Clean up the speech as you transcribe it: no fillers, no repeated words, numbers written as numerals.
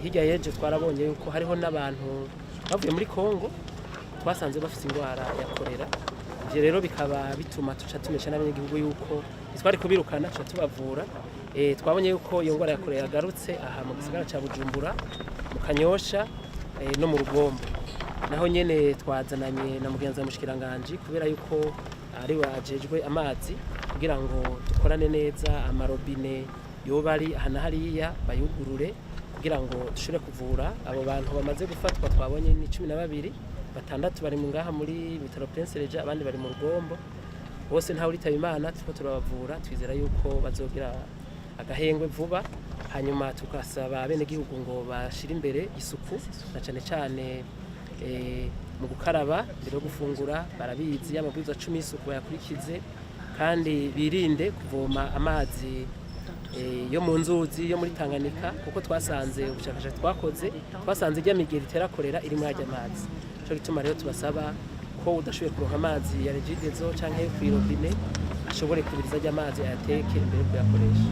Hirya y'ejo twarabonye yuko hariho n'abantu bavuye muri Kongo twasanze bafite indwara ya korera. Ivyo rero bikaba bituma tuca tumesha n'abanyagihugu yuko ntitwari kubirukana, tuca tubavura. Twabonye yuko iyo ndwara ya korera yagarutse aha mu gisagara ca Bujumbura, mu Kanyosha no mu Rugombo. Naho nyene twazananye na mugenzi wa mushikiranganji, kubera yuko ari wajejwe amazi, kugira ngo dukorane neza, amarobine yoba ari aha na hariya bayugurure, kugira ngo dushobore kuvura abo bantu bamaze gufatwa. Twabonye ni 12, batandatu bari mu ngaha muri bitaro Prince Régent, abandi bari mu Rugombo. Bose ntawe uritaba Imana, turiko turabavura, twizera yuko bazogira agahengwe vuba. Hanyuma tugasaba abenegihugu ngo bashire imbere isuku, na cane cane mu gukaraba mbere yo gufungura. Barabizi amabwiriza 10 y'isuku, bayakurikize, kandi birinde kuvoma amazi yo mu nzuzi, yo muri Tanganyika, kuko twasanze ubushakashatsi twakoze, twasanze irya migeri itera korera iri muri arya mazi. Nico gituma rero tubasaba ko udashoboye kuronka amazi ya Regideso canke yo kw'irobine, ashobore kubiriza arya mazi, ayateke imbere yo kuyakoresha.